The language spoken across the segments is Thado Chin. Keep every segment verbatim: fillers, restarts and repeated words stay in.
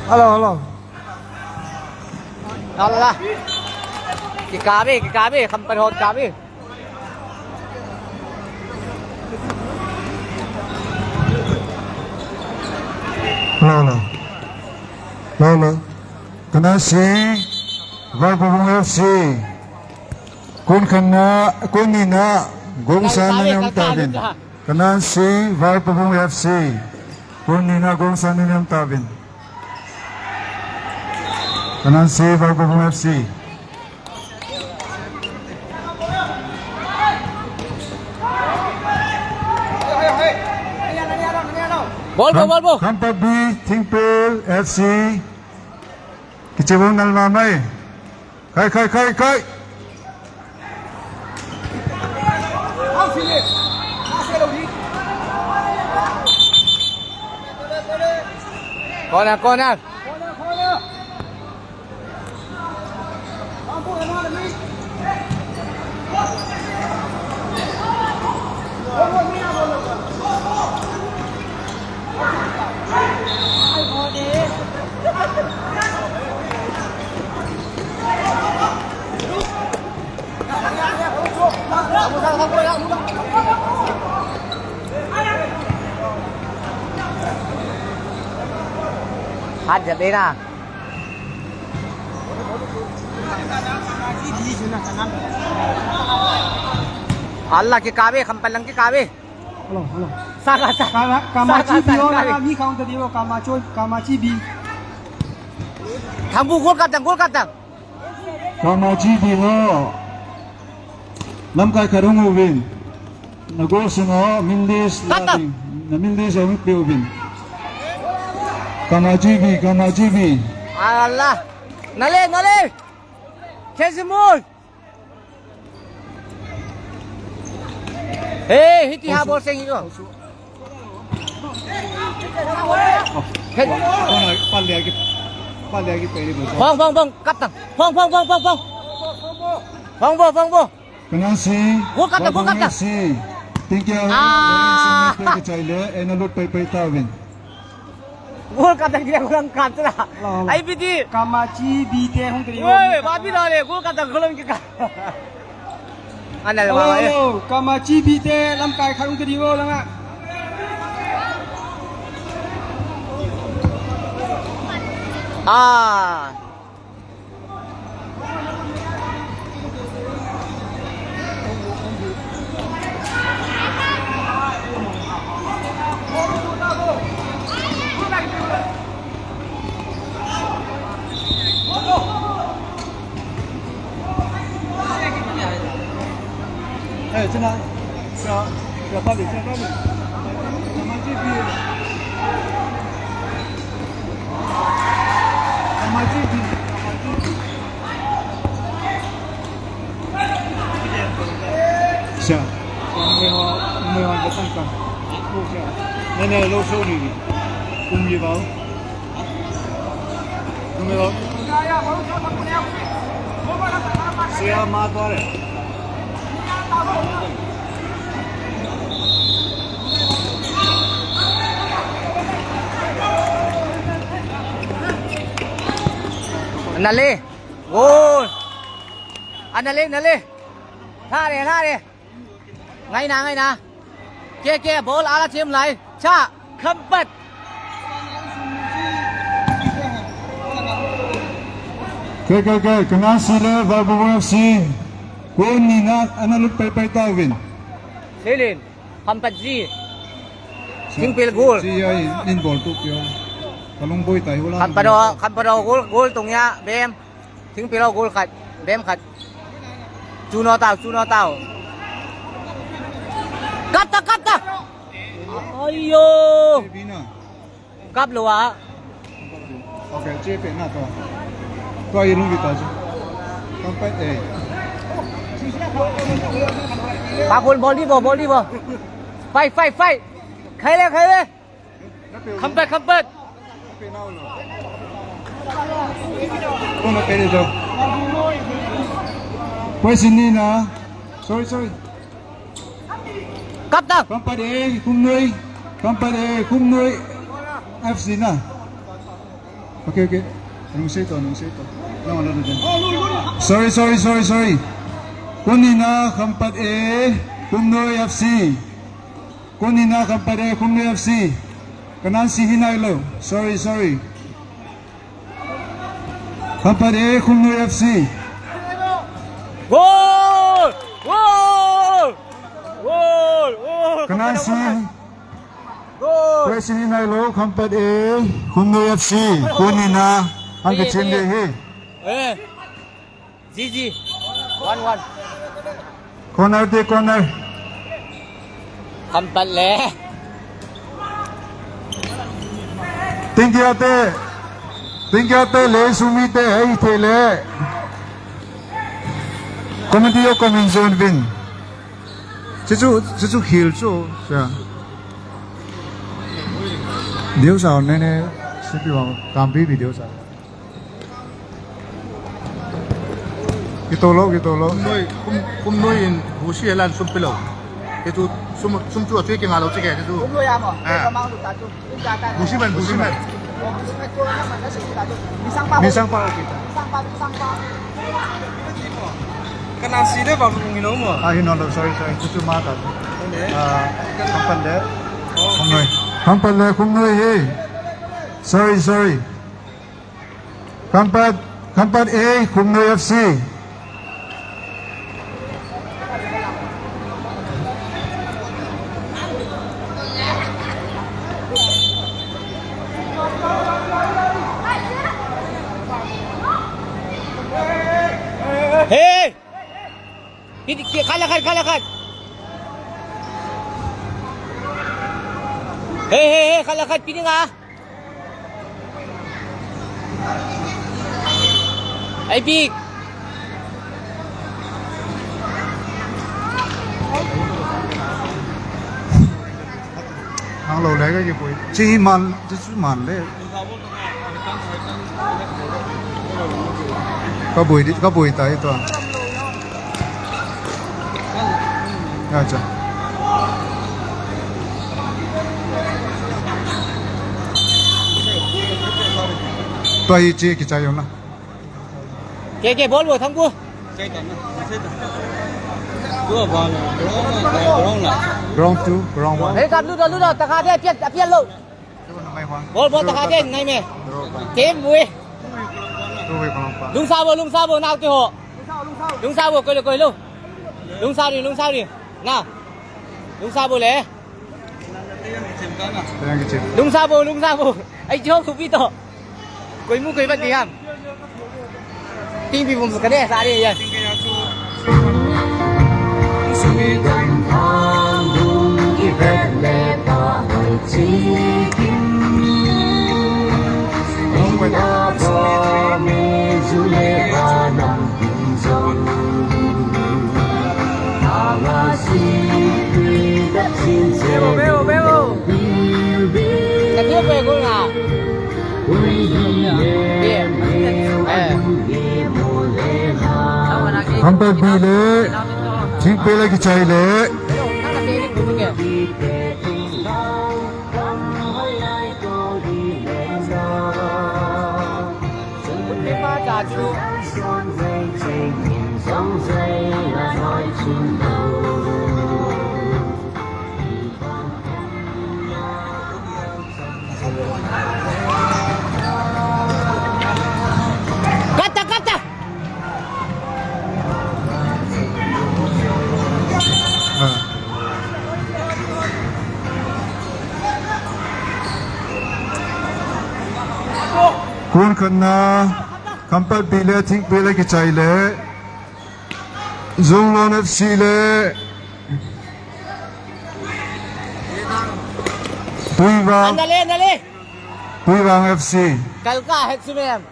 Hello, hello. Hala. Kikabe, kikabe, Khampat ho kikabe. Hello, hello. Hello, hello. Kana si Vaipabung F C. Kun khanna, kun nina, gongsa na yam tabin. Kana si Vaipabung F C. Kun nina gongsa ni nem tabin. Kana si Vaipabung F C. Bol, bol, bol, bol. Khampat B, Thingpel F C. Kichibong nalma mai. Khai, khai, khai, khai. Corner, corner. Hat jab e na. Allah kikabe, Khampat lang kikabe. Hello, hello. Saka, saka. Kama, Kamachi saka, B ho, saka. Kamachi B. Thangbu, gol katang, gol katang. Kamachi B ho. Lamkai khat hung uvin. Na gol sunga min list la ding. Na min list a hung pe uvin. Kamachi B, Kamachi B. Allah. Nale, nale. Kesimul. Hey, hiti ha bol seng ito. Hey. Phong, phong, phong, phong, kaptang. Phong, phong, phong, phong, phong. Phong bo, phong bo. Kana si. Gol kaptang, gol kaptang. Si. Tingkia. Ah. Pe ke chai le, ena lut pai pai tavin. Gol katang dia, gol katang. Ai, piti. Kamachi B te hung tadi. Woi, ba pi le, gol katang, gol ke ka. Ana le, hello, ba, eh. Hello, Kamachi B te lamkai khat hung tadi, gol langa. Ah. Hey, 真的，是啊，是啊，到底，现在到底，怎么进去？ Siya. Siya, may ho, may ho, datang ka. Ako siya. Nene, lo, so, ni. Kumli ba? Kumli ba? Siya, ma, pare. Nale. Gol. Ana le, ana le. Lha le, lha le. Ngai na, ngai na. Ke, ke, bol ala chem lai. Cha, Khampat. Ke, ke, ke, kana si le, Vaipabung F C. Kun nina, ana lut pai pai tavin. Selin, Khampat ji. Thingpel gol. Si, ai, in bol tu kyo. Kalung boi tai ula. Khampat o, Khampat o gol, gol tung ya, bem. Thingpel o gol khat, bem khat. Chuno tao, chuno tao. Kapta, kapta. Aiyo. Bina. Kap lou a. Okay, che pe na to. To i lung vi ta chu. Khampat e. Pakul bol di bo, bol di bo. Fight, fight, fight. Khai le, khai le. Khampat, Khampat. Kona pe le jo. Poison ni na. Sorry, sorry. Kapta. Khampat e, Khumnoi. Khampat e, Khumnoi. F C na. Okay, okay. Nung sei to, nung sei to. Nung ano na din. Sorry, sorry, sorry, sorry. Kuni na Khampat A, Khumnoi F C. Kuni na Khampat A, Khumnoi F C. Kanan si hinai lo. Sorry, sorry. Khampat A, Khumnoi F C. Goal! Goal! Goal! Goal! Kanan si Goal! Koi si hinai lo, Khampat A, Khumnoi F C. Kuni na, ang kachin de hi. Eh. G G. One one. Corner te, corner. Khampat le. Tingkia te. Tingkia te le, sumi te, hei te le. Committee of Coming Zone Vin. Chuchu, chuchu khil chu. Cha. Diu sao ne ne, sipi wa, kampi video sao. Kito lo, kito lo. Khumnoi, Khum, Khumnoi in Busi Helan sum pilo. Kei chu sum, sum chu atui kinga lo chu kei chu. Khumnoi amo. Ah. Kei kamang lu ta chu. Busi man, Busi man. Busi man. Misang pa. Misang pa, okay. Misang pa, misang pa. Kana si de ba lu ngi no mo. Ah, hino lo, sorry, sorry. Chu chu ma ta. Okay. Ah, Khampat le. Oh. Khumnoi. Khampat le, Khumnoi he. Sorry, sorry. Khampat, Khampat A, Khumnoi F C. Hey! Pini, khala khat, khala khat. Hey, hey, hey, khala khat, pini nga. Ai, big. Ang lo le ka ki pui. Chi man, chi man le. Ka bui di, ka bui ta ito. Ya cha. Tua hi chi kichai jong na. Ke, ke, bol bo, thang bo. Ground two, ground one. Hey, kat lu da, lu da, ta kha de, piat, piat lo. Bol, bol, ta kha de, ngai me. Team bui. Lungsa bo, lungsa bo, nao te ho. Lungsa bo, koi lo, koi lo. Lungsa ri, lungsa ri. Na. Lungsa bo le. Lungsa bo, lungsa bo. Ai, jo, kupi to. Koi mu koi bat di ham. Ting pi bum ka de sa de ya. Bebo, bebo, bebo. Ka tiu pe ko na. Khampat B le, Thingpel a kichai le. Kata, kata. Kun khatna, Khampat B le, Thingpel a kichai le. Zunglon F C le Puivang. Nale, nale. Puivang F C. Kalka het sumem.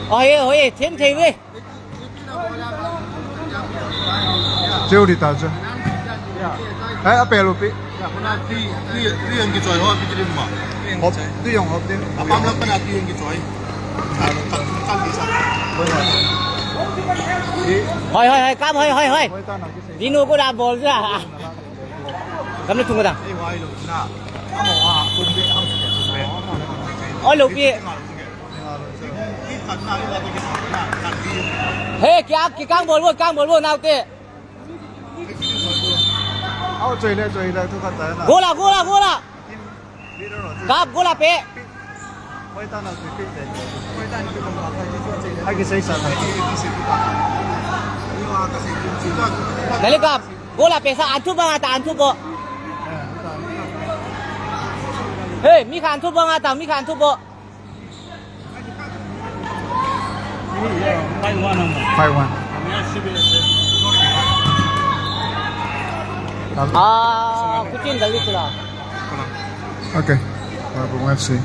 Oye, oye, them thei ve. Cheu di ta chu. Ai, apel upi. Hop, tu jong hop din. Apam lang pa na tu jong kichoi. Hoi, hoi, hoi, kam hoi, hoi, hoi. Dinu ko da bol ja. Kam na tung da. Ei, wai lo na. Amo a, kun be, ham. Oi, lopi. He, kya, ki kang bol bol, kang bol bol, naote. Au, choi le, choi le, thu khat ta na. Gola, gola, gola. Kap, gola pe. Hoi ta na, choi pe te. Ai, ki sei sa na. Dale kap. Gola pe sa, an thu bang ata, an thu bo. Hey, mi khan thu bang ata, mi khan thu bo. Five one. Five one. Ah, kucing gali tu lah. Okay. Wabung F C.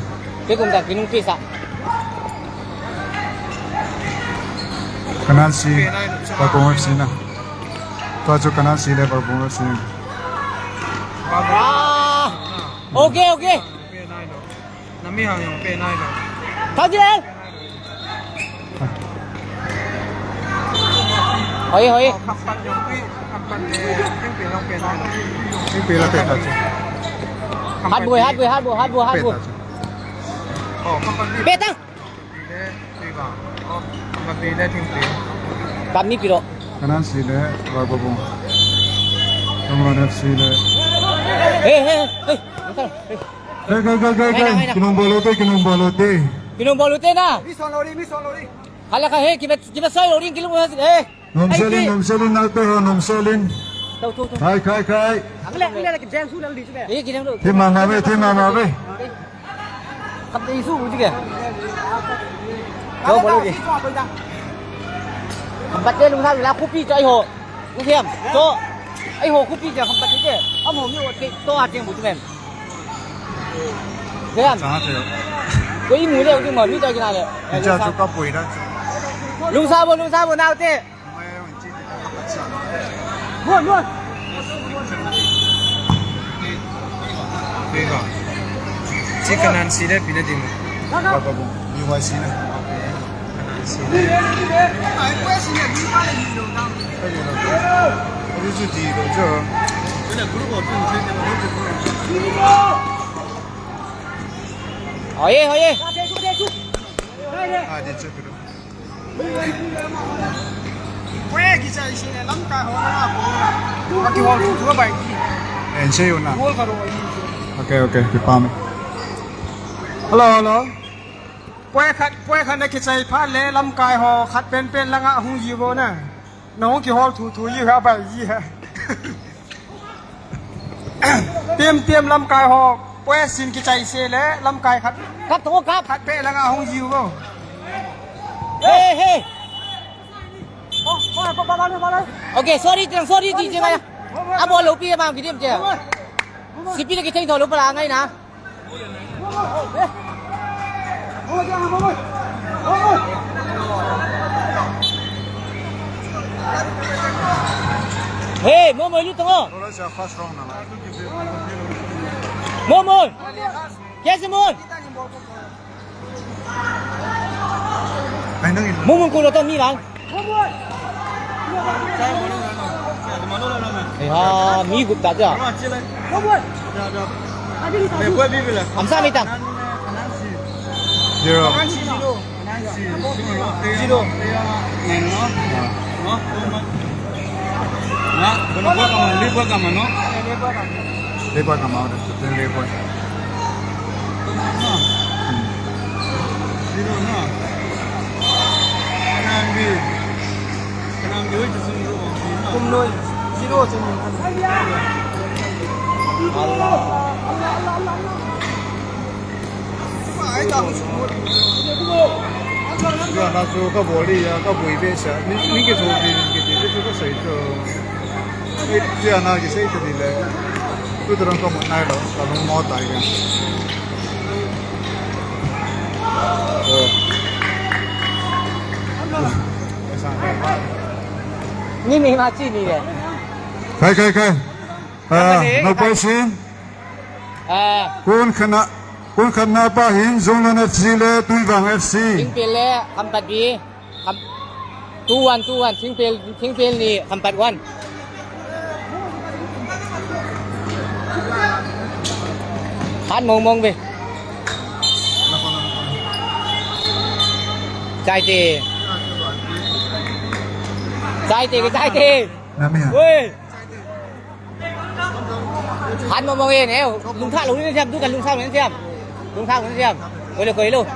Dia kum tak kinung pisa. Kanan si Wabung F C na. Tua chu kanan si le Wabung F C. Ah. Okay, okay. Nami hang jong pe nai lo. Thao jin. Hoi, hoi. Khampat jong pi, khampat le, thingpi jong pe nai lo. Thingpi la pe ta chu. Hat boi, hat boi, hat boi, hat boi, hat boi. Pe ta chu. Oh, khampat pi. Pe ta. Pi le, pi ba. Oh, khampat pi le, thingpi. Kap ni pi lo. Kanan si le, Wabung. Kanan si le. Hey, hey, hey. Hey. Kai, kai, kai, kai, kai. Kinung bol ute, kinung bol ute. Kinung bol ute na. Mi son lo ri, mi son lo ri. Hala ka he, kiba, kiba soi lo ri, kinung bol ute. Eh. Nom selin, nom selin, nal pe ho, nom selin. Tau, tau, tau. Kai, kai, kai. Ang le, ang le, ki jeng su le li su le. Eh, kinung lo. Thi ma ma ve, thi ma ma ve. Kap de su bu ji ke. Tau bol ute. Kap de lung sa la khu pi choi ho. Lungthem, to. Ai ho, khupi ja khampat te. Amo mi ot ke, to a cheng bu chu mem. Them. Cha te. Ko imu le, imu mi ta kina le. Cha chu ka pui da. Lungsa bo, lungsa bo nao te. Bon, bon. Pega. Chi kanan si le pi na ding. Ba ba bu. U Y C na. Oye, oye. Okay, okay, kipam. Hello, hello. Poi khat, poi khat na kichai phat le lamkai ho khat penpen langa hung ji vo na. Na hung kihol thuthu ji ha bai ji ha. Tem tem lamkai ho poi sin kichai se le lamkai khat. Khat ho kap. Khat pe langa hung ji vo. Hey, hey. Okay, sorry, sorry, di je. Abo lo pi ma kidim je. Sipi le kithei tho lo pala ngai na. Hey, Momo, lu tong. Momo. Kesi Mon. Momo ko lo to mi lang. Ei ha, mi gup ta ja. Amsa mi tang. Zero. Lepa kama, lepa kama, lepa kama, lepa. Jana chu ka bol a, ka boi be sa. Ni, ni ke chu, ni ke chu, chu ka sei chu. Ei, jana ke sei chu ni le. Tu tu rang ka mo nai lo, ka lung mo tai ka. Oh. Ni ni ma chi ni le. Kai, kai, kai. Ah, no paisin. Ah. Kun khatna, kun khatna pa hin Zunglon F C le Tuivang F C. Thingpel le Khampat B. Kham-, two one, two one. Thingpel, Thingpel ni Khampat one. Hat mong mong ve. Chai te. Chai te, chai te. Oi. Han mo mo ye ne. Lungtha lo ni siam, tu kan lungtha lo ni siam. Lungtha lo ni siam. Koi lo, koi lo.